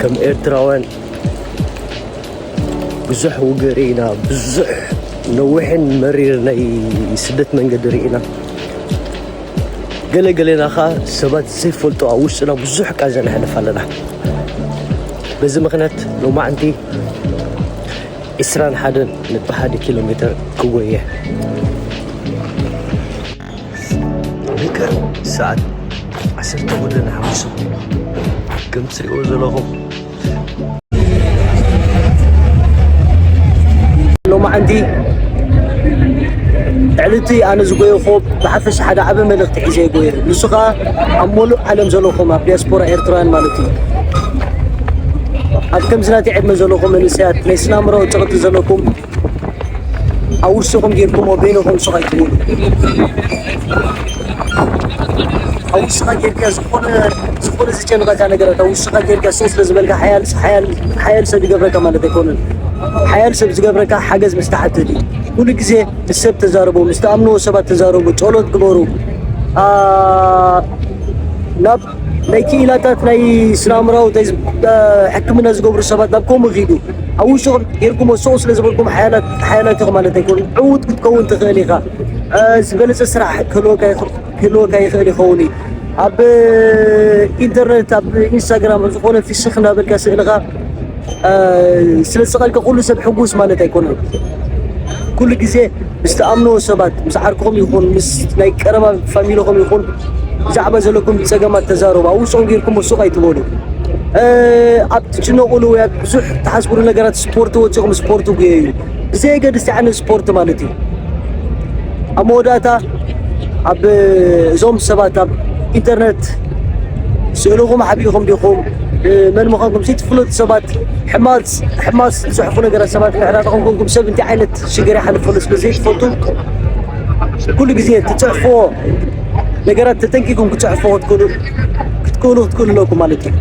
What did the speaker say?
ከም ኤርትራውያን ብዙሕ ውግእ ርኢና፣ ብዙሕ ነዊሕን መሪር ናይ ስደት መንገዲ ርኢና። ገለ ገሌና ኸኣ ሰባት ዘይፈልጡ ኣብ ውሽጥና ብዙሕ ቃንዛ ነሕልፍ ኣለና። በዚ ምኽንያት ሎማዕንቲ ዒስራን ሓደን ነጥቢ ሓደ ኪሎ ሜተር ክጎየ። ልክዕ ሰዓት ዓሰርተ ጉደና ሓሙሽተ ከም ትሪእዎ ዘለኹም ሎማዓንቲ ልዕሊ እቲ ኣነ ዝጎየኹ ብሓፈሻ ሓደ ዓቢ መልእኽቲ ሒዘ ይጎየ። ንሱ ኸኣ ኣብ መሉእ ዓለም ዘለኹም ኣብ ዲያስፖራ ኤርትራውያን ማለት እዩ። ኣብ ከምዚ ናተይ ዕድመ ዘለኹም መንእሰያት ናይ ስነ ኣእምሮኣዊ ጸቕጢ ዘለኩም ኣብ ውሽጥኹም ጌርኩሞ በይንኹም ሱቕ ኣይትበሉ። ኣብ ውሽጥኻ ጌርካ ዝኾነ ዝኾነ ዝጨንቐካ ነገራት ኣብ ውሽጥኻ ጌርካ ሱቕ ስለ ዝበልካ ሓያል ሓያል ሓያል ሰብ ይገብረካ ማለት ኣይኮነን። ሓያል ሰብ ዝገብረካ ሓገዝ ምስ ትሓትት እዩ። ኩሉ ግዜ ምስ ሰብ ተዛረቡ፣ ምስ ትኣምንዎ ሰባት ተዛረቡ፣ ጸሎት ግበሩ። ኣ፣ ናብ ናይ ክኢላታት ናይ ስነ ኣእምራዊ ናይ ዝ-፣ እ፣ ሕክምና ዝገብሩ ሰባት ናብ ከምኡ ኺዱ። ኣብ ውሽጥኹም ጌርኩሞ ሱቕ ስለ ዝበልኩም ሓያላት ሓያላት ኢኹም ማለት ኣይኮነን። ዕዉት ክትከውን ትኽእል ኢኻ። እ፣ ዝበለጸ ስራሕ ክህልወካ ይኽ-፣ ክህልወካ ይኽእል ይኸውን እዩ። ኣብ ኢንተርነት፣ ኣብ ኢንስታግራም፣ ኣብ ዝኾነ ፊስኽ እናበልካ ስእልኻ፣ እ፣ ስለ ዝቐልቀ ኩሉ ሰብ ሕጉስ ማለት ኣይኮነን። ኩሉ ግዜ ምስ ትኣምንዎ ሰባት፣ ምስ ዓርክኹም ይኹን፣ ምስ ናይ ቀረባ ፋሚልኹም ይኹን፣ ብዛዕባ ዘለኩም ጸገማት ተዛረቡ። ኣብ ውሽጥኹም ጌርኩም ሱቕ ኣይትበሉ። እ፣ ኣብ ትጭነቑሉ ወይ ኣብ ብዙሕ ትሓስቡሉ ነገራት ስፖርት ወጺኹም ስፖርት ጉየዩ። ብዘየገድስ ዓይነት ስፖርት ማለት እዩ። ኣብ መወዳእታ ኣብ እዞም ሰባት ኣብ ኢንተርነት ስእልኹም ሓቢእኹም ዲኹም፣ መን ምዃንኩም ዘይትፍለጡ ሰባት፣ ሕማስ ሕማስ ዝጽሕፉ ነገራት ሰባት ምሕራቕኹም ኮንኩም ሰብ እንታይ ዓይነት ሽግር ይሓልፈሉ ስለ ዘይትፈልጡ፣ ኩሉ ግዜ ትጽሕፍዎ ነገራት ተጠንቂቁም ክትጽሕፍዎ ክትክእሉ ክትክእሉ ክትክእሉ ኣለኩም ማለት እዩ።